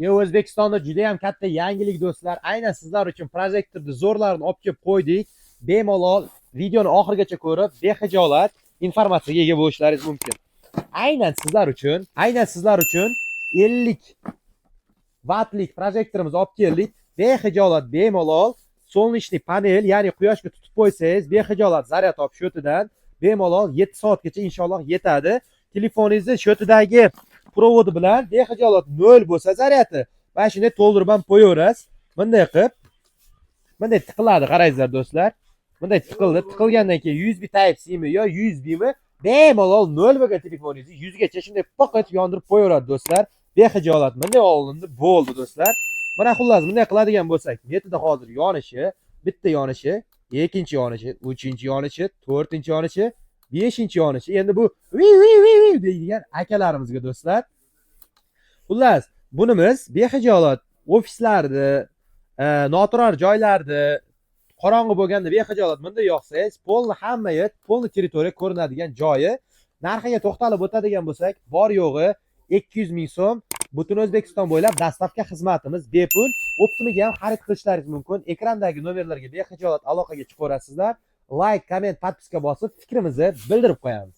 O'zbekistonda juda ham katta yangilik, do'stlar. Aynan sizlar uchun projektorni zo'rlarini olib kelib qo'ydik. Bemalol videoni oxirigacha ko'rib, behijolat informatsiyaga ega bo'lishlaringiz mumkin. Aynan sizlar uchun 50 vatlik projektorimizni olib keldik. Behijolat, bemalol солнечный panel, ya'ni quyoshga tutib qo'ysangiz, behijolat zaryad olib счёт idan bemalol 7 soatgacha inshaalloh yetadi. Telefoningizni счёт idagi провод i bilan behijolat 0 bo'lsa zaryadi, mana shunday to'ldirib ham qo'yaverasiz. Bunday qilib, bunday tiqiladi, qarangizlar, do'stlar. Bunday tiqildi. Tiqilgandan keyin USB Type C mi yo USB mi, bemalol 0 bo'lgan telefoningizni 100 gacha shunday piq etib yondirib qo'yaveradi, do'stlar. Behijolat bunday olindi, bo'ldi, do'stlar. Mana, xullas, bunday qiladigan bo'lsak, metida hozir yonishi, bitta yonishi, ikkinchi yonishi, uchinchi yonishi, to'rtinchi yonishi, beshinchi yonishi. Endi bu vi vi vi vi deydigan akalarimizga, do'stlar. Xullas, bunimiz behijolat ofislarda, noturar joylarda qorong'i bo'lganda behijolat bunday yoqsangiz, полный hamma yer, полный territoriya ko'rinadigan joyi. Narxiga to'xtalib o'tadigan bo'lsak, bor yo'g'i 200 ming so'm. Butun O'zbekiston bo'ylab доставка xizmatimiz bepul. Оптом iga ham xarid qilishlaringiz mumkin. Ekrandagi nomerlarga behijolat aloqaga chiqaverasizlar. Layk, komment, подписка bosib, fikrimizni bildirib qo'yamiz.